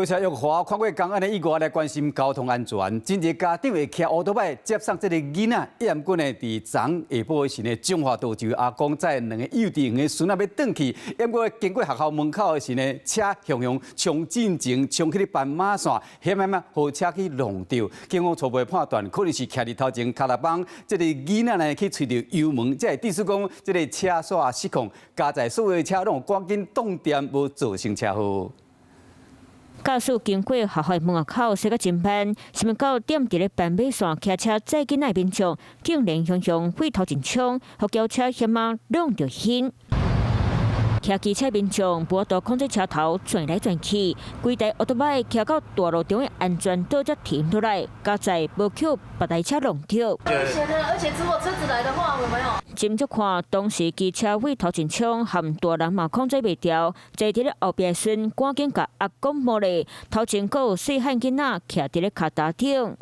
多謝玉華，看過公安的意外來關心交通安全。真濟家長會騎烏多擺接送這个囡仔，毋過呢，佇昨下晡時呢，彰化道就阿公載兩个幼稚園的孫仔欲轉去，毋過經過學校門口的時呢，車雄雄衝進前衝去咧斑馬線，險險仔予車去挵著。警方初步判斷，可能是徛佇頭前跤踏幫這个囡仔呢去揣著油門，才會致使講這个車煞失控，佳哉所有的車攏趕緊擋電，無造成車禍。駕駛經過學校門口，駛甲真慢，想袂到踮佇咧斑馬線騎車載囡仔的民眾，竟然雄雄對頭前衝，予轎車險仔挵著身。騎機車民眾無法度控制車頭轉來轉去，規台奧多擺騎到大路中的安全島才停落來，佳哉無予別台車挵著。危險的，而且如果車子來的話，有沒有？斟酌看，當時機車對頭前衝，和大人嘛控制袂牢，坐佇咧後壁的孫趕緊共阿公摸咧，頭前閣有細漢囡仔徛佇咧跤踏頂。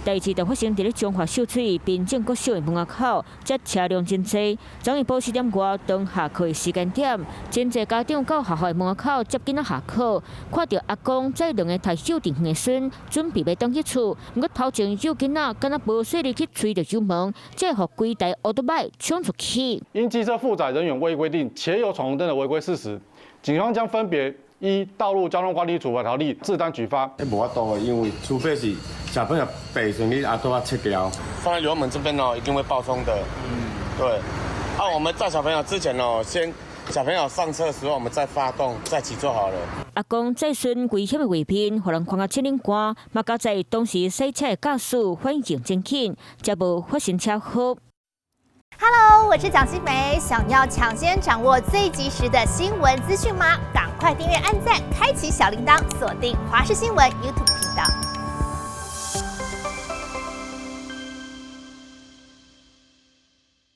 代誌就發生佇咧彰化秀水民政國小的門口，這車輛真濟。昨昏晡4點外，當下課的時間點，真濟家長到學校的門口接囡仔下課，看著阿公載兩个讀幼稚園的孫，準備欲轉去厝，毋過頭前有囡仔敢若無細膩去揣著油門，才會予規台烏多擺衝出去。因機車負載人員未規定且有闖紅燈的違規事實，警方將分別依《道路交通管理處罰條例》自單舉發。無法度，因為除非是小朋友白先去阿多仔切掉，放在油門這邊哦，一定會爆衝的。對。啊，我們載小朋友之前哦，先小朋友上車的時候，我們再發動，再起就好了。阿公載孫危險的畫面，予人看甲這爾寒，嘛佳哉當時駛車的駕駛反應真緊，才無發生車禍。 Hello，我是蔣新梅，想要搶先掌握最及時的新聞資訊嗎？趕快訂閱、按讚、開啟小鈴鐺，鎖定華視新聞 YouTube 頻道。